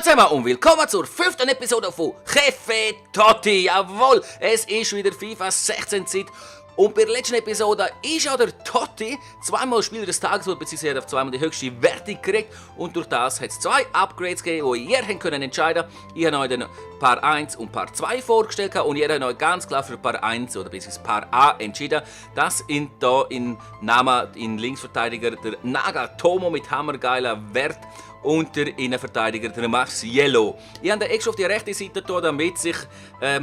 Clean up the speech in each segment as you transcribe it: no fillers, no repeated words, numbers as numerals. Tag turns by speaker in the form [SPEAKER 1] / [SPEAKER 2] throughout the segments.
[SPEAKER 1] Ciao zusammen und willkommen zur 5. Episode von Café Totti. Jawohl, es ist wieder FIFA 16 Zeit. Und bei der letzten Episode ist auch der Totti zweimal Spieler des Tages wurde, beziehungsweise hat zweimal die höchste Wertung gekriegt. Und durch das hat es 2 Upgrades gegeben, die ihr können entscheiden könnt. Ich habe euch dann Paar 1 und Paar 2 vorgestellt und ihr habt euch ganz klar für Paar 1 oder beziehungsweise Paar A entschieden. Das sind hier in Namen in Linksverteidiger der Nagatomo mit hammergeiler Wert und der Innenverteidiger der Marciello. Ich habe den extra auf die rechte Seite getan, damit sich es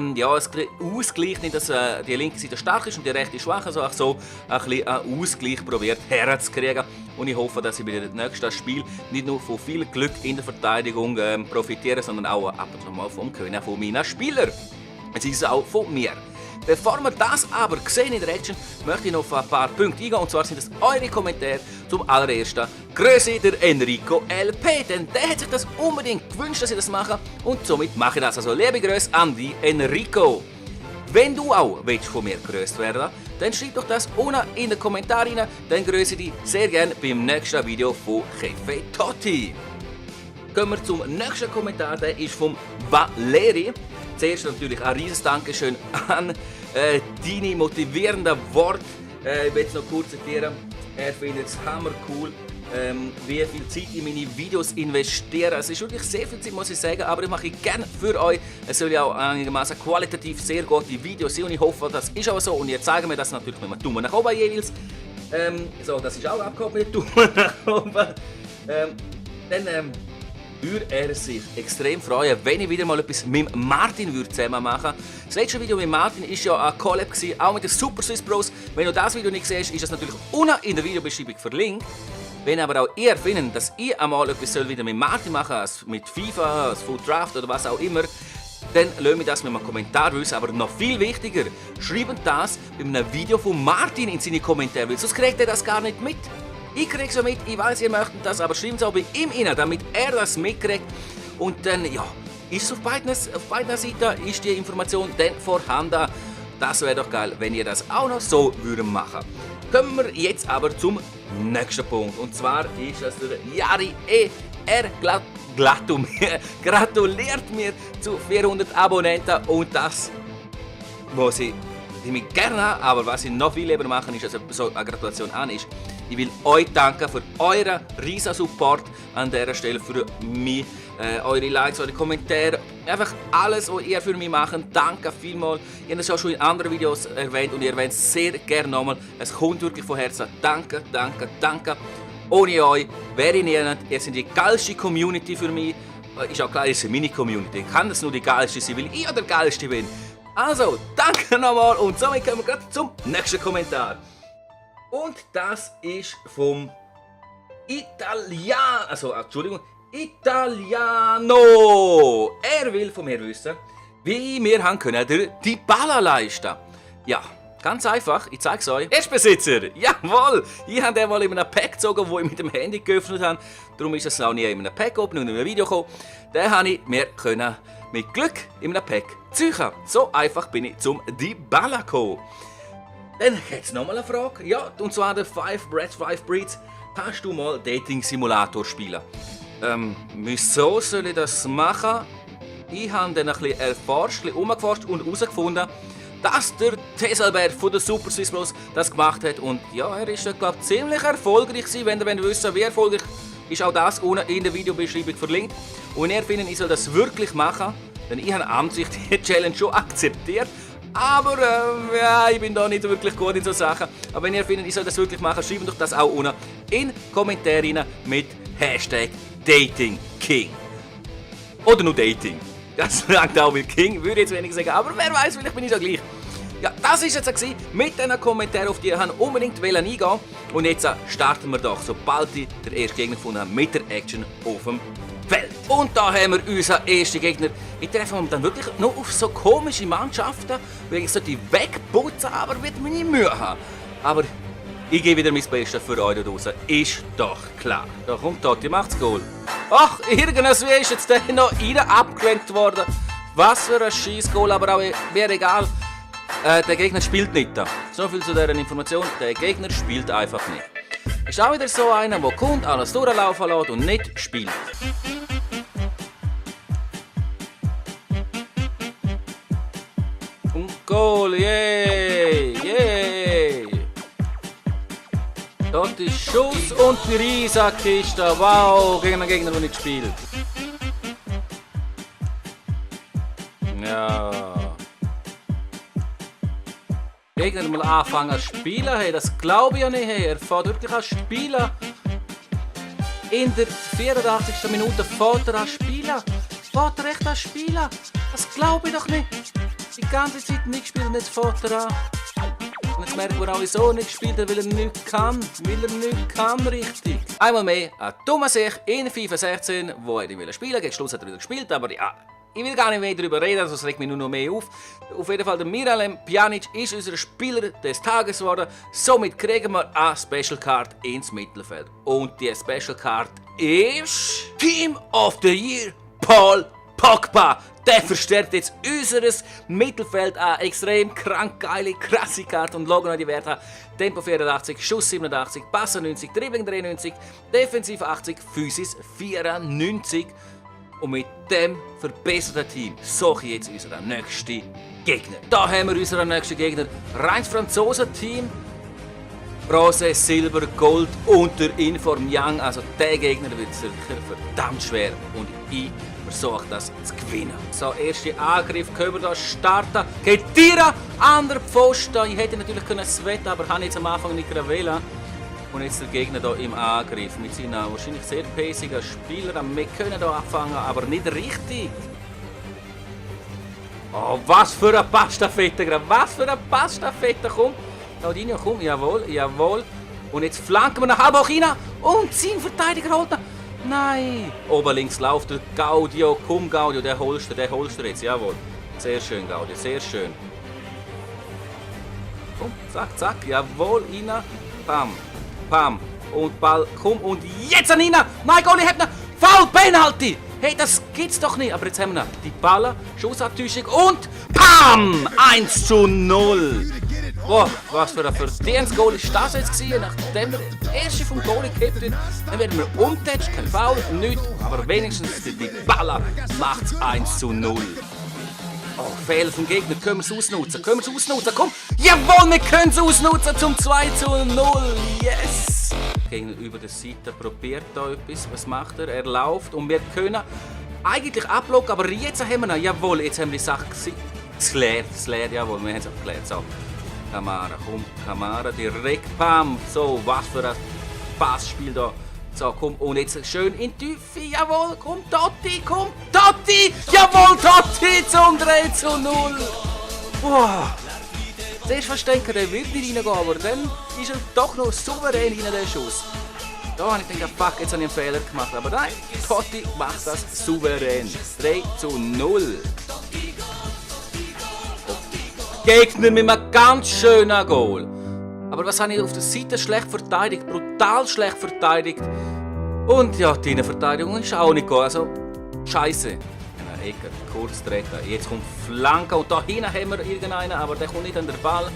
[SPEAKER 1] ausgleicht, nicht dass die linke Seite stark ist und die rechte schwach, also auch so ein bisschen einen Ausgleich probiert herzukriegen. Und ich hoffe, dass ich bei dem nächsten Spiel nicht nur von viel Glück in der Verteidigung profitiere, sondern auch ab und zu mal vom Können von meinen Spielern. Es ist auch von mir. Bevor wir das aber sehen in der Action, möchte ich noch auf ein paar Punkte eingehen. Und zwar sind es eure Kommentare zum allerersten. Grüße der Enrico LP, denn der hat sich das unbedingt gewünscht, dass ich das mache. Und somit mache ich das. Also liebe Grüße an die Enrico. Wenn du auch von mir gegrüßt werden willst, dann schreib doch das unten in den Kommentaren rein. Dann grüße ich dich sehr gerne beim nächsten Video von Café Totti. Kommen wir zum nächsten Kommentar, der ist vom Valeri. Zuerst natürlich ein riesiges Dankeschön an deine motivierenden Worte. Ich will es noch kurz zitieren. Er findet es hammer cool, wie viel Zeit in meine Videos investiere. Es ist wirklich sehr viel Zeit, muss ich sagen, aber ich mache gerne für euch. Es soll ja auch einigermaßen qualitativ sehr gute Videos sein und ich hoffe, das ist auch so. Und ihr zeigt mir das natürlich mit einem Daumen nach oben jeweils. So, das ist auch abgehoben mit dem Daumen nach oben. Dann würde er sich extrem freuen, wenn ich wieder mal etwas mit Martin zusammen machen würde. Das letzte Video mit Martin war ja ein Collab, auch mit den Super Swiss Bros. Wenn du das Video nicht siehst, ist das natürlich unten in der Videobeschreibung verlinkt. Wenn aber auch ihr findet, dass ich einmal etwas wieder mit Martin machen soll, mit FIFA, als Full Draft oder was auch immer, dann lasst mich das mit einem Kommentar wissen. Aber noch viel wichtiger, schreibt das bei einem Video von Martin in seine Kommentare, weil sonst kriegt er das gar nicht mit. Ich kriege es mit, ich weiß, ihr möchtet das, aber schreibt es auch bei ihm rein, damit er das mitkriegt. Und dann, ja, ist es auf beiden Seiten, ist die Information dann vorhanden. Das wäre doch geil, wenn ihr das auch noch so machen würdet. Kommen wir jetzt aber zum nächsten Punkt. Und zwar ist das der Yari E. Er gratuliert mir zu 400 Abonnenten und das muss ich mich gerne an, aber was ich noch viel lieber machen ist, also so eine Gratulation an ist, ich will euch danken für euren riesen Support an dieser Stelle, für mich, eure Likes, eure Kommentare, einfach alles, was ihr für mich macht. Danke vielmals. Ich habe das auch schon in anderen Videos erwähnt und ihr erwähnt es sehr gerne nochmal. Es kommt wirklich von Herzen. Danke, danke, danke. Ohne euch wäre ich nicht. Ihr seid die geilste Community für mich. Ist auch klar, ihr seid meine Community. Kann das nur die geilste sein, weil ich auch der geilste bin. Also, danke nochmal und somit kommen wir gerade zum nächsten Kommentar. Und das ist vom Italiano. Er will von mir wissen, wie wir haben können die Dybala leisten. Ja, ganz einfach, ich zeige es euch. Erstbesitzer, jawohl! Ich habe den mal in einem Pack gezogen, wo ich mit dem Handy geöffnet habe. Darum ist es auch nie in einem Pack open und in einem Video gekommen. Den habe ich mir mit Glück in einem Pack ziehen. So einfach bin ich zum Dybala gekommen. Dann jetzt nochmal eine Frage. Ja, und zwar der 5 Breeds. Kannst du mal Dating Simulator spielen? Wieso soll ich das machen? Ich habe dann ein bisschen erforscht, umgeforscht und herausgefunden, dass der Teselberg von der Super Swiss Bros das gemacht hat. Und ja, er ist, glaube ich, ziemlich erfolgreich gewesen. Wenn ihr wissen, wie erfolgreich ist, auch das unten in der Videobeschreibung verlinkt. Und ihr findet, ich soll das wirklich machen, denn ich habe an sich die Challenge schon akzeptiert. Aber ja, ich bin da nicht wirklich gut in so Sachen. Aber wenn ihr findet, ich soll das wirklich machen, schreibt doch das auch unten in Kommentare rein mit Hashtag DatingKing. Oder nur Dating. Das langt auch mit King, würde ich jetzt wenig sagen. Aber wer weiß, vielleicht bin ich da gleich. Ja, das war jetzt mit diesen Kommentaren, auf die ihr unbedingt eingehen wollt. Und jetzt starten wir doch, sobald ich den ersten Gegner gefunden habe, mit der Action auf dem Feld. Und da haben wir unseren ersten Gegner. Ich treffe mich dann wirklich noch auf so komische Mannschaften, weil ich sollte wegputzen, aber wird mir nicht Mühe haben. Aber ich gebe wieder mein Bestes für euch da draußen. Ist doch klar. Da kommt Totti, macht's Goal. Ach, irgendwie ist jetzt der noch rein abgelenkt worden. Was für ein Scheiß-Goal, aber auch mir egal. Der Gegner spielt nicht da. So viel zu dieser Information. Der Gegner spielt einfach nicht. Ist auch wieder so einer, der kommt, alles durchlaufen lässt und nicht spielt. Goal, yay, yay. Dort ist Schuss und die Riesenkiste. Wow, gegen einen Gegner, der nicht spielt. Ja. Gegner mal anfangen zu spielen, hey, das glaube ich ja nicht. Hey. Er fährt wirklich an spielen. In der 84. Minute fährt er an spielen. Fährt er echt an spielen? Das glaube ich doch nicht. Die ganze Zeit nicht gespielt und jetzt fährt er an. Und jetzt merkt man auch, wieso nicht gespielt hat, weil er nicht kann. Weil er nicht kann richtig. Einmal mehr ein dummer Sich in FIFA 16, wo er nicht spielen wollte. Gegen Schluss hat er wieder gespielt, aber ja, ich will gar nicht mehr darüber reden, sonst regt mich nur noch mehr auf. Auf jeden Fall, der Miralem Pjanic ist unser Spieler des Tages geworden. Somit kriegen wir eine Special Card ins Mittelfeld. Und die Special Card ist Team of the Year Paul Pogba. Der verstärkt jetzt unseres Mittelfeld an. Extrem krank geile, krasse Karte. Und schauen wir die Werte. Tempo 84, Schuss 87, Pass 90, Dribbling 93, Defensiv 80, Physis 94. Und mit dem verbesserten Team suche ich jetzt unseren nächsten Gegner. Da haben wir unseren nächsten Gegner. Reins Franzosen-Team. Bronze, Silber, Gold und der Inform Young. Also der Gegner wird sicher verdammt schwer. Und ich versuche das zu gewinnen. So, erster Angriff können wir hier starten. Kedira, anderer Pfosten. Ich hätte natürlich Sweat, aber habe jetzt am Anfang nicht wählen. Und jetzt der Gegner hier im Angriff mit seinen wahrscheinlich sehr pacigen Spielern. Wir können hier anfangen, aber nicht richtig. Oh, was für eine Passstaffette gerade. Was für eine Passstaffette. Komm, Claudinho, komm. Jawohl, jawohl. Und jetzt flanken wir nach halb rein. Und sein Verteidiger holt ihn. Nein. Oben links läuft der Gaudio. Komm, Gaudio, der holst du jetzt. Jawohl. Sehr schön, Gaudio, sehr schön. Komm, zack, zack. Jawohl, rein. Bam. Pam. Und Ball, komm, und jetzt an ihn! Nein, Goalie hat ihn! Foul, Penalty! Hey, das gibt's doch nicht! Aber jetzt haben wir noch die Baller, Schussabtäuschung und Pam! 1:0! Boah, was für ein verdientes Goal ist das jetzt gewesen? Nachdem wir das erste vom Goalie gehabt haben, dann werden wir umgetatscht, kein Foul, nichts. Aber wenigstens die Baller macht's 1:0. Oh, Fehler vom Gegner, können wir es ausnutzen? Komm! Jawohl, wir können es ausnutzen zum 2:0! Yes! Der Gegner über der Seite probiert da etwas. Was macht er? Er läuft und wir können eigentlich abblocken, aber jetzt haben wir ihn. Jawohl, jetzt haben wir die Sache geklärt. Jawohl, wir haben es geklärt. So, Kamara, komm, Kamara, direkt, bam! So, was für ein Passspiel da. So, komm, und jetzt schön in die Tiefe, jawohl, komm, Totti, jawohl, Totti zum 3:0. Boah, zuerst fast denken, der wird nicht reingehen, aber dann ist er doch noch souverän rein, der Schuss. Da habe ich gedacht, fuck, jetzt habe ich einen Fehler gemacht, aber nein, Totti macht das souverän. 3:0. Gegner mit einem ganz schönen Goal. Aber was habe ich auf der Seite schlecht verteidigt, brutal schlecht verteidigt. Und ja, die Verteidigung ist auch nicht gut. Also, scheiße. Eine Ecke, kurz treten. Jetzt kommt Flanke und da hinten haben wir irgendeinen, aber der kommt nicht an den Ball.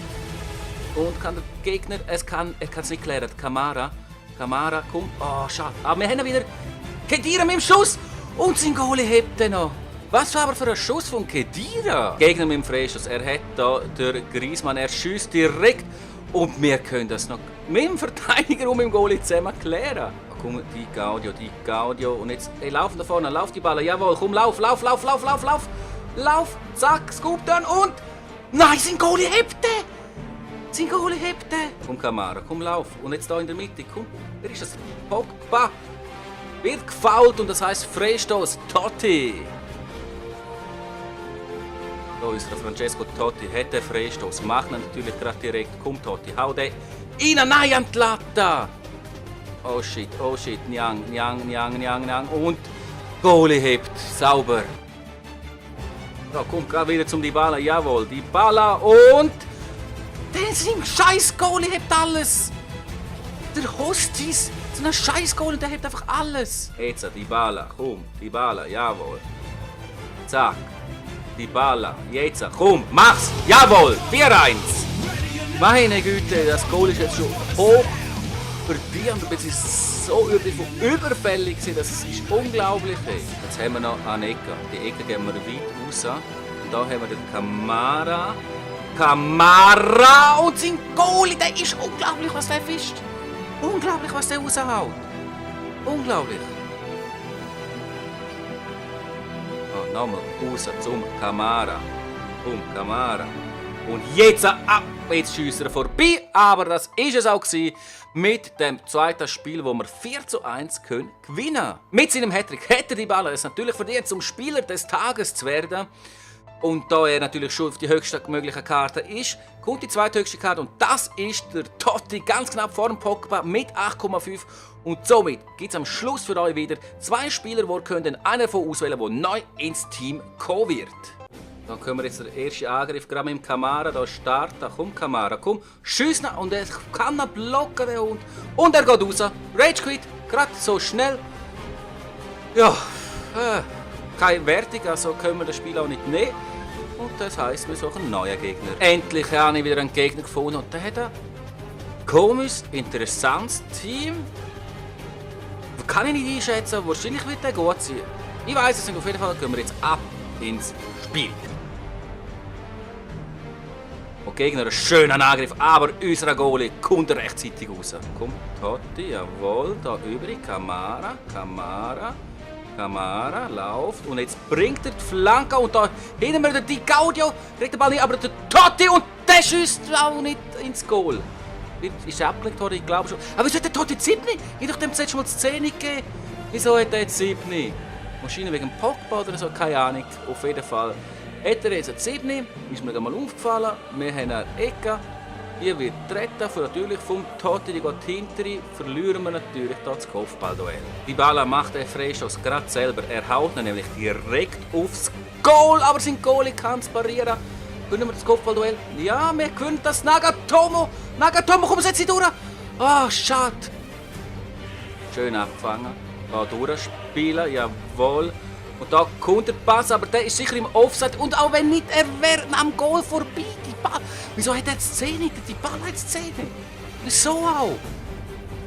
[SPEAKER 1] Und kann der Gegner, er kann es nicht klären. Kamara, kommt. Oh, schade. Aber wir haben wieder Kedira mit dem Schuss und sein Goalie hebt den noch. Was war aber für ein Schuss von Kedira? Gegner mit dem Freischuss. Er hat da der Griezmann, er schießt direkt. Und wir können das noch mit dem Verteidiger und mit dem Goalie zusammen klären. Komm, die Gaudio. Und jetzt, laufen da vorne, lauf die Balle. Jawohl, komm, lauf. Lauf, zack, Scoop dann und... Nein, sein Goalie hebt den! Komm, Kamara, komm, lauf. Und jetzt da in der Mitte, komm. Wer ist das? Pogba. Wird gefoult und das heisst Freistoß. Totti. Da ist der Francesco Totti, hat den Freistoß. Macht ihn natürlich gerade direkt. Komm, Totti, hau den rein, nein, an die Latte. Oh shit, Nyang. Und Goalie hebt, sauber. Da kommt gerade wieder zum Dybala, jawohl, Dybala und... Der sein scheiß Goalie hebt alles. Der Hostis, so ein scheiß Goalie, der hebt einfach alles. Jetzt Dybala, komm, jawohl. Zack. Dybala, jetzt, komm, mach's! Jawohl, 4:1! Meine Güte, das Goal ist jetzt schon hoch verdient, aber es ist so überfällig, das ist unglaublich. Jetzt haben wir noch eine Ecke, die Ecke gehen wir weit raus. Und da haben wir den Kamara Kamara und sein Goalie, der ist unglaublich, was der fischt. Unglaublich, was der raushaut. Unglaublich. Oh, nochmal raus zum Kamara. Kamara. Und jetzt jetzt schießt er vorbei, aber das ist es auch gewesen, mit dem zweiten Spiel, wo wir 4:1 gewinnen können. Mit seinem Hattrick hätte die Baller es natürlich verdient, zum Spieler des Tages zu werden. Und da er natürlich schon auf die höchste mögliche Karte ist, kommt die zweithöchste Karte und das ist der Totti, ganz knapp vor dem Pogba mit 8,5. Und somit gibt es am Schluss für euch wieder 2 Spieler, die ihr könnt einer davon auswählen, der neu ins Team kommen wird. Dann können wir jetzt den ersten Angriff gerade mit dem Kamara hier starten. Komm Kamara, komm, schiess ihn und er kann ihn blocken, der Hund. Und er geht raus. Rage Quit, gerade so schnell. Ja, keine Wertung, also können wir das Spiel auch nicht nehmen. Und das heisst, wir suchen einen neuen Gegner. Endlich habe ich wieder einen Gegner gefunden und der hat ein komisches, interessantes Team. Kann ich nicht einschätzen, wahrscheinlich wird der gut sein. Ich weiss es nicht, auf jeden Fall gehen wir jetzt ab ins Spiel. Und Gegner einen schönen Angriff, aber unser Goalie kommt rechtzeitig raus. Kommt Totti, jawohl, da übrig, Kamara, läuft und jetzt bringt er die Flanke und da hinten wir den Di Gaudio, kriegt den Ball nicht, aber der Totti und der schießt auch nicht ins Goal. Ist er abgelenkt worden? Ich glaube schon. Aber wieso hat der Totti 7? Ich habe doch dem letzten Mal die Szene gegeben. Wieso hat er jetzt 7? Wahrscheinlich wegen dem Pogba oder so, keine Ahnung. Auf jeden Fall hat er jetzt eine 7. Ist mir mal aufgefallen. Wir haben eine Ecke. Hier wird getreten, natürlich vom Totti, die geht hinterher, verlieren wir natürlich das Kopfballduell. Die Baller macht den Freistoß gerade selber. Er haut ihn nämlich direkt aufs Goal, aber sein Goalie kann es parieren. Gewinnen wir das Kopfballduell? Ja, wir gewinnen das. Nagatomo, komm, setz sie durch. Ah, schade. Schön abgefangen. Da durchspielen, jawohl. Und da kommt der Pass, aber der ist sicher im Offside. Und auch wenn nicht, er wäre am Goal vorbei. Wieso hat er die Szene? Die Ball hat die Szene. Wieso auch?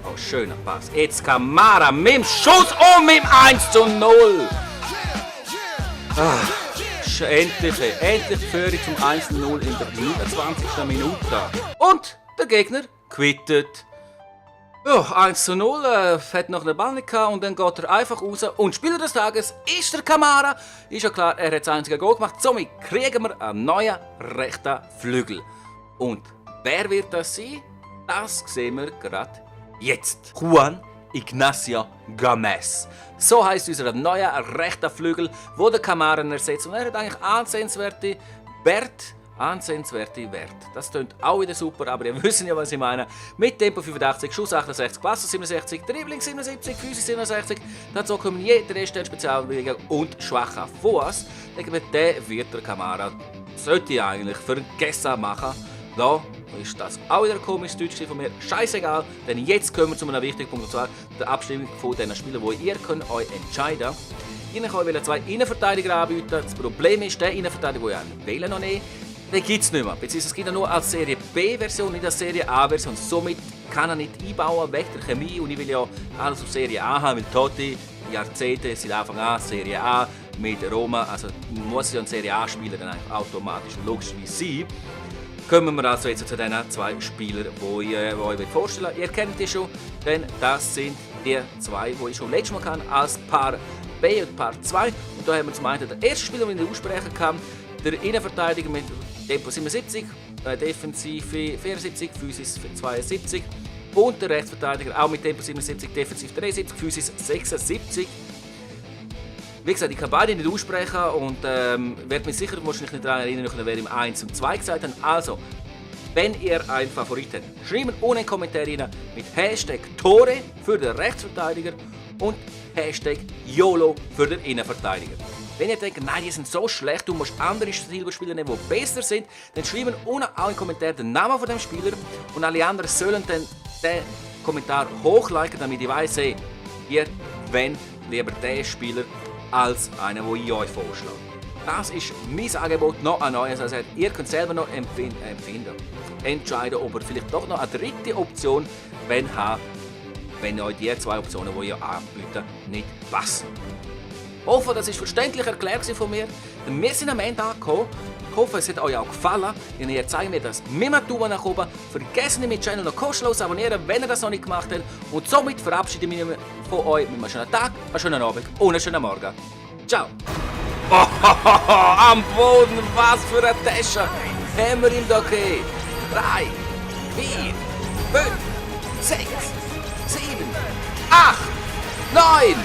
[SPEAKER 1] Oh, schöner Pass. Jetzt Kamara mit dem Schuss und mit dem 1:0. Endlich Führung zum 1:0 in der 29. Minute. Und der Gegner quittet. Ja, 1:0, hat noch einen Ball nicht gehabt und dann geht er einfach raus. Und Spieler des Tages ist der Kamara. Ist ja klar, er hat das einzige Goal gemacht. Somit kriegen wir einen neuen rechten Flügel. Und wer wird das sein? Das sehen wir gerade jetzt. Juan Ignacio Gómez. So heisst unser neuer rechter Flügel, wo der Kamara ersetzt. Und er hat eigentlich ansehnenswerte Wert. Das klingt auch wieder super, aber ihr wisst ja, was ich meine. Mit Tempo 85, Schuss 68, Klasse 67, Dribbling 77, Physis 67. Dazu kommen jeder erste Spezialbewegung und schwacher Fuß. Der wird der Kamara, sollte eigentlich vergessen machen. Da ist das auch wieder ein komisches Deutsch von mir. Scheißegal, denn jetzt kommen wir zu einem wichtigen Punkt, und zwar der Abstimmung von den Spielern, wo ihr könnt euch entscheiden könnt. Ich kann 2 Innenverteidiger anbieten. Das Problem ist, der Innenverteidiger, den ich wählen noch nicht, den gibt es nicht mehr. Beziehungsweise es gibt ihn nur als Serie B-Version, nicht als Serie A-Version. Somit kann er nicht einbauen, weg der Chemie. Und ich will ja alles auf Serie A haben, weil Totti Jahrzehnte seit Anfang an Serie A mit Roma. Also muss ja ein Serie A-Spieler dann einfach automatisch logischerweise sein. Kommen wir also jetzt zu den 2 Spielern, die ich euch vorstellen will. Ihr kennt die schon, denn das sind die 2, die ich schon letztes Mal kann, als Paar B und Paar 2. Und da haben wir zum einen den ersten Spieler, den ich aussprechen kann, der Innenverteidiger mit Tempo 77, Defensive 74, Physis 72 und der Rechtsverteidiger auch mit Tempo 77, Defensiv 73, Physis 76. Wie gesagt, ich kann beide nicht aussprechen und werde mich sicher wahrscheinlich nicht daran erinnern, wer im 1 und 2 gesagt haben. Also, wenn ihr einen Favorit habt, schreibt ohne Kommentare rein mit Hashtag Tore für den Rechtsverteidiger und Hashtag YOLO für den Innenverteidiger. Wenn ihr denkt, nein, die sind so schlecht, du musst andere Silberspieler nehmen, die besser sind, dann schreiben ohne auch in Kommentare den Namen von dem Spieler und alle anderen sollen dann den Kommentar hochliken, damit ich weiss, hey, ihr wollt lieber den Spieler als einen, den ich euch vorschlage. Das ist mein Angebot noch ein neues. Also ihr könnt selber noch entscheiden, ob ihr vielleicht doch noch eine dritte Option habt, wenn euch die 2 Optionen, die ihr anbieten, nicht passen. Ich hoffe, das war verständlich erklärt von mir. Wir sind am Ende angekommen. Ich hoffe, es hat euch auch gefallen. Und ihr zeigt mir das mit einem Daumen nach oben. Vergesst nicht, meinen Channel noch kostenlos zu abonnieren, wenn ihr das noch nicht gemacht habt. Und somit verabschiede ich mich von euch mit einem schönen Tag, einen schönen Abend und einen schönen Morgen. Ciao! Oh, am Boden, was für eine Tasche! Haben wir ihm da gegeben? 3, 4, 5, 6, 7, 8, 9!